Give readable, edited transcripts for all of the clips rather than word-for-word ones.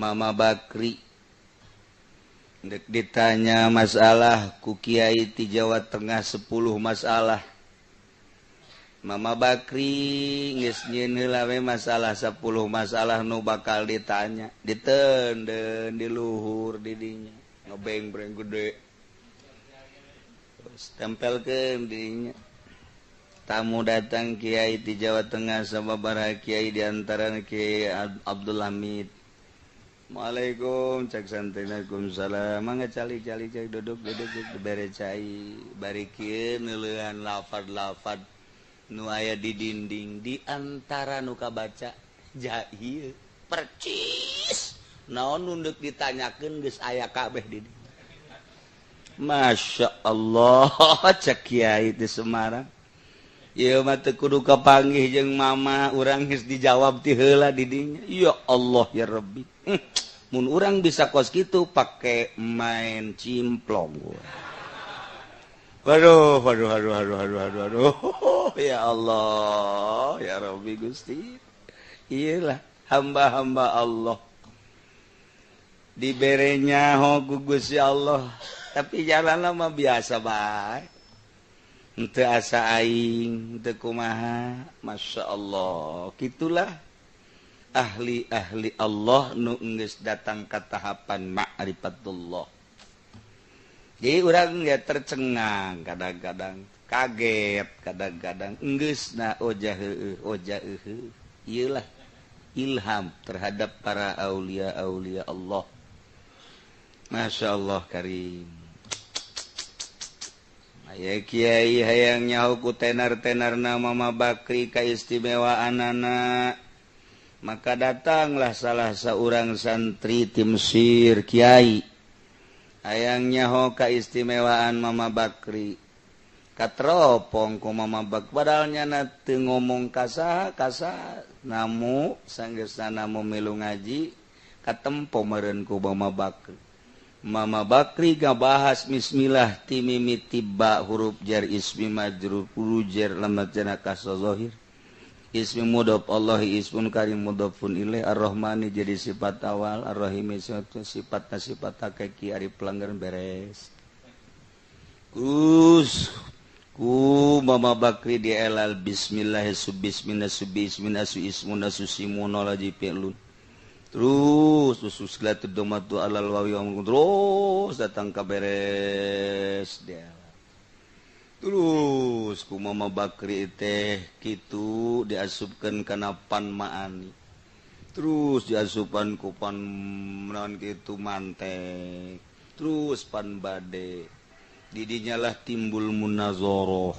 Mama Bakri dek ditanya masalah ku kiai di Jawa Tengah 10 masalah. Mama Bakri geus nyieun heula we masalah 10 masalah nu bakal ditanya, ditenden di luhur di dinya ngebeng-breng gede. Terus tempelkeun di dinya. Tamu datang kiai di Jawa Tengah sababaraha kiai di antara Kiai Abdul Hamid. Waalaikum cek santri, waalaikumsalam. Mangga calik-calik cek duduk duduk dibere cai bari kieu neuleuhan lafad-lafad nu aya di dinding di antara nu kabaca jahil percis naon nu deuk ditanyakeun geus aya kabeh di dieu. Masya Allah cek kiai di Semarang ieu mah teu kudu kapanggih jeung mama urang geus dijawab ti heula di dinya. Ya Allah ya Rabbi. Mun urang bisa kos kitu pake main cimplong. Waduh, waduh, waduh, waduh, waduh, waduh, waduh. Ya Allah, ya Rabbi Gusti. Iyalah hamba-hamba Allah. Diberenya ho ku Gusti Allah, tapi jalan mah biasa bae. Henteu asa aing, henteu kumaha. Masya Allah, kitulah ahli-ahli Allah nu geus datang ka tahapan ma'rifatullah. Jadi orang ya tercengang kadang-kadang, kaget kadang-kadang, enggeus na ojah heueuh, ojah heueuh. Iyalah ilham terhadap para aulia-aulia Allah. Masya Allah karim. Aya kiai hayang nyaho ku tenar-tenarna Mama Bakri kaistimewaanana. Maka datanglah salah seorang santri tim Mesir kiai hayang nyaho kaistimewaan Mama Bakri. Katropong ku Mama Bakri padahal nyana teu ngomong kasaha kasaha namu sanggeusna namu milu ngaji katempo meureun ku Mama Bakri. Mama Bakri ngabahas bismillah ti mimiti ba huruf jar ismi majrur huruf jar lamat jana kasra zahir. Ismi mudhof Allahi ismun karim mudhofun ilaih ar-Rahmani jadi sifat awal ar-Rahimi sifat sifat hakiki ari pelanggaran beres. Terus ku Mama Bakri dielal bismillah subismillah subismillah su ismun su simun laji fi'lun. Terus usus glatu domatu alal wawi terus datang ka beres dia. Terus ku Mama Bakri teh kitu diasupkeun kana pan maani. Terus diasupan ku pan naon kitu mantek. Terus pan bade. Didinya lah timbul munazoroh.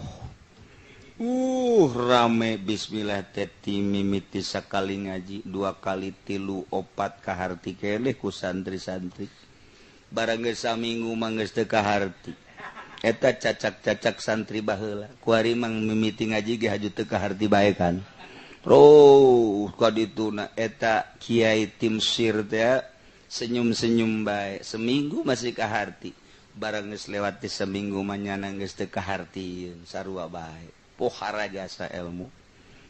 Rame bismillah teh mimiti sakali ngaji, dua kali tilu opat kaharti keleh ku santri-santri. Barang geus saminggu mah geus teu kaharti. Eta cacak-cacak santri baheula. Kuari mang mimiti ngaji ge haju teu kaharti bae kan. Roh ka dituna eta kiai tim Mesir teh senyum-senyum bae. Seminggu masih kaharti. Barang geus lewat ti seminggu mah nyana geus teu kahartieun sarua bae. Pohara jasa ilmu.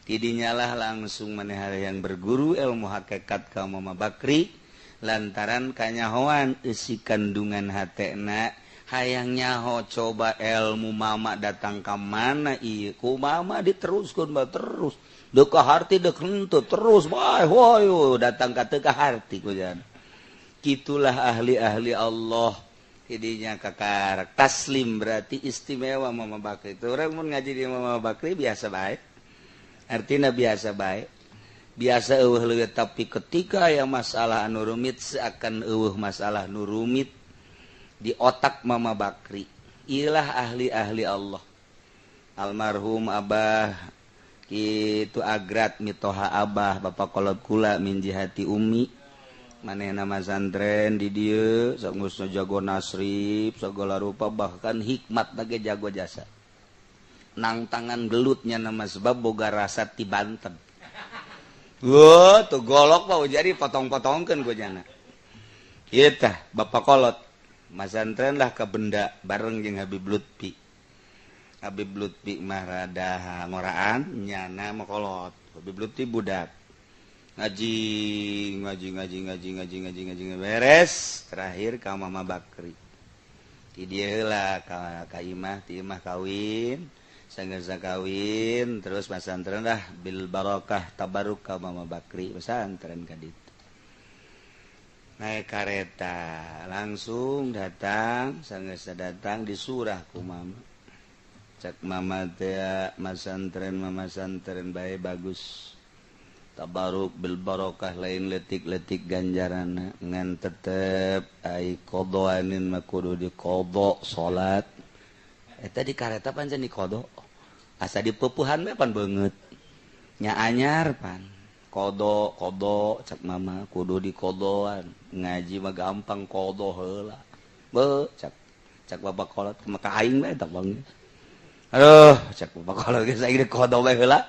Tidinyalah langsung maneh yang berguru ilmu hakikat ka Mama Bakri lantaran kanyahoan eusi kandungan hatena hayang nyaho coba ilmu mama datang ka mana ieu ku mama diteruskeun bae terus deu kaharti deuk henteu terus bae hoyo datang ka teu kaharti ku jan. Kitulah ahli-ahli Allah tidinya kakarak taslim berarti istimewa Mama Bakri. Itu orang mun ngaji di Mama Bakri biasa bae. Artinya biasa bae. Biasa eueuh leuwih tapi ketika yang masalah anu rumit seakan eueuh masalah nu rumit di otak Mama Bakri. Ilah ahli-ahli Allah. Almarhum Abah kitu agrat mitoha Abah bapak kolot kula min jihati umi. Manehna masantren di dieu sanggeusna jago nasrib segala rupa bahkan hikmat ge jago jasa. Nang tangan gelutnya nama sebab boga rasa ti Banten. Wah, tuh golok mah jadi potong-potongkeun ku jana. Ieu tah bapak kolot masantren lah ka benda bareng jeung Habib Lutfi. Habib Lutfi mah rada ngoraan nyana mah kolot. Habib Lutfi budak. Ngaji, ngaji, ngaji, ngaji, ngaji, ngaji, ngaji, beres. Terakhir ka Mama Bakri. Ti dieu heula ka imah, ti imah kawin, sanggeus kawin terus pasantren lah bil barokah tabaruk ka Mama Bakri pesantren ka ditu. Naik kareta langsung datang, sanggeus datang disurah ku mama. Cek mama teh masantren, mama santren bae bagus. Tabaruk bil barokah lain letik-letik ganjaran ngan tetep ai qadaanin mah kudu diqada salat. Eta di kareta pancen diqada. Asa dipupuhan we pan beungeut. Nya anyar pan. Qada qada cek mama kudu diqadaan. Ngaji mah gampang qada heula. Beuh cek cek bapak kolot maka aing bae tah bang. Aduh cek bapak kolot geus aing qada bae heula.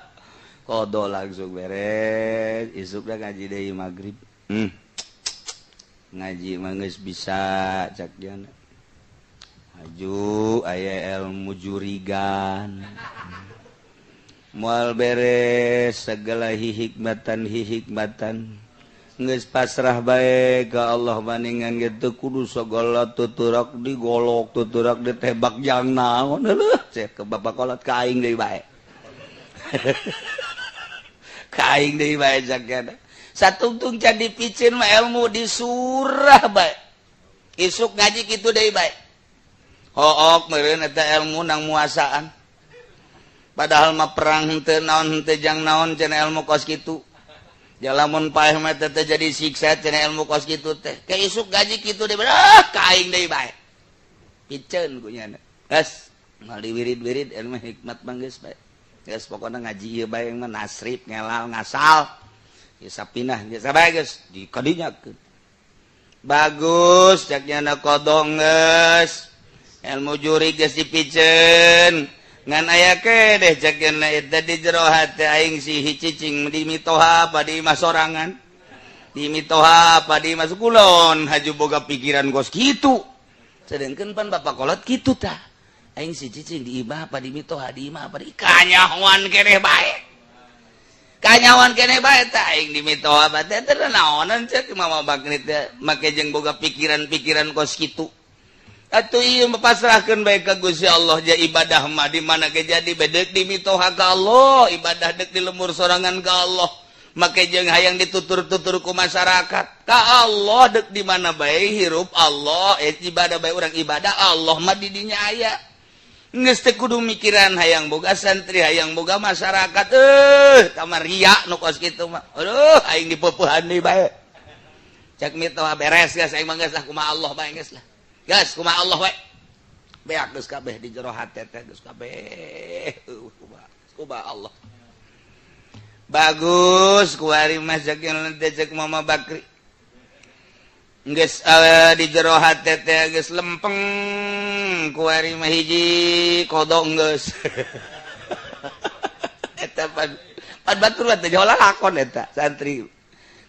Qada langsung beres, isukna ngaji deui magrib. Ngaji mah geus bisa cek dia. Aju aya ilmu jurigan. Moal beres segala hikmatan hikmatan. Geus pasrah bae ka Allah maningan gitu kudu segala tuturak digolok tuturak ditebak jang naon heuh cek ke bapak kolot ka aing deui bae. Ka aing deui bae cek satungtung can dipiceun mah ilmu disurah bae. Isuk ngaji kitu deui bae. Hook meureun eta ilmu nang muasaan. Padahal mah perang henteu naon henteu jang naon cenah ilmu kos kitu. Jalamun paeh mah teh jadi siksa cenah ilmu kos kitu teh. Ke isuk gaji kitu deui ah ka aing deui bae. Piceun ku nyana. Geus moal diwirid-wirid ilmu hikmat mah geus bae. Geus pokona ngaji ieu bae mah nasrib ngelal ngasal. Geus sapinah geus sabae geus dikadinyakeun. Bagus cek nyana kodong geus. Ilmu juri geus dipiceun. Ngan aya kedeh cek nyana eta di jero hate aing si cicing di mitoha apa di imah sorangan. Di mitoha apa di imah kulon haju boga pikiran kos kitu. Sedengkeun pan bapak kolot kitu tah. Aing si cicing di imah apa di mitoha di imah apa di kanyahoan keneh bae. Kanyahoan keneh bae tah aing di mitoha apa teh teh naonan cek mama Bakri teh make jeung boga pikiran-pikiran kos kitu. Atuh ieu pasrahkeun bae ka Gusti Allah ja ibadah mah di mana ge jadi bedek di mitoha ka Allah, ibadah dek di lemur sorangan ka Allah. Make jeung hayang ditutur-tutur ku masyarakat ka Allah dek di mana bae hirup Allah, ibadah bae urang ibadah Allah mah di dinya aya. Geus teu kudu mikiran hayang boga santri, hayang boga masyarakat, kamar ria nu kos kitu mah. Aduh, aing dipeupuhan deui bae. Cek mitoha beres geus aing mah geus lah kumaha Allah bae geus lah. Geus kumaha Allah we. Beak geus kabeh di jero hate teh geus kabeh. Kumaha Allah. Bagus kuari mah cek teh cek Mama Bakri. Geus di jero hate teh geus lempeng kuari mah hiji kodong geus. Eta pan pan batur teh jauh lakon eta santri.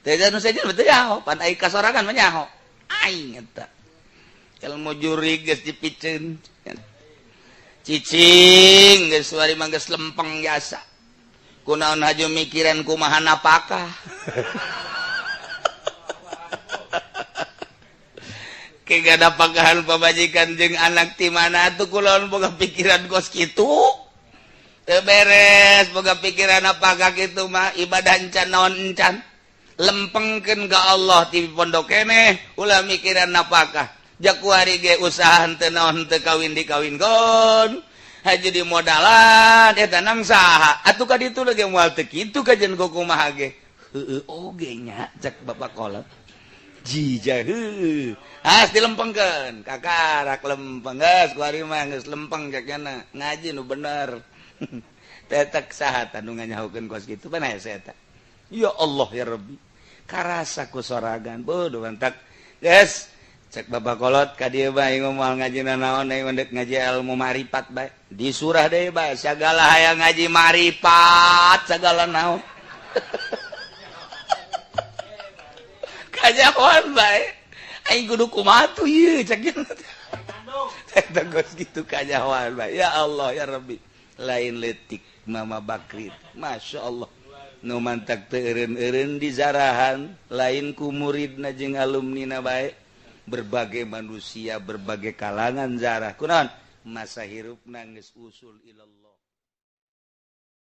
Teh nu sejen teh nyaho, pan ai kasorangan mah nyaho. Aing eta. Ilmu juri geus dipiceun. Cicing geus wari mah geus lempeng jasa. Kunaon haju mikiran kumaha napakah. Ke gak napakahan pamajikan jeung anak ti mana atuh kulaon boga pikiran kos kitu. Teu beres boga pikiran apakah kitu mah ibadah encan naon encan. Lempengkeun ka Allah ti pondok keneh ulah mikiran napakah. Jakuari ge usaha henteu naon henteu kawin dikawinkeun haji di modalan eta nang saha atuh ka ditu ge moal teu kitu kajen kumaha ge heueuh oge nya cek bapak kolot jija heueuh as dilempengkeun kakarak lempeng geus kuari mah geus lempeng cek nya ngaji nu bener tetek saha tah nu nganyahokeun kos kitu pan hese eta ya Allah ya Rabbi karasa ku soragan bodoh mantak geus cek bapak kolot ka dieu bae moal ngaji naon aing mendek ngaji ilmu ma'rifat bae di surah deui bae sagala hayang ngaji ma'rifat sagala naon kajahoan bae aing kudu kumaha tuh ieu cek eta geus kitu kajahoan bae ya Allah ya Rabbi lain letik Mama Bakri Masya Allah. Nu mantak teu eureun-eureun di zarahan lain ku muridna jeung alumnina bae, berbagai manusia, berbagai kalangan zarah. Kunaon? Masa hirupna geus usul ilallah.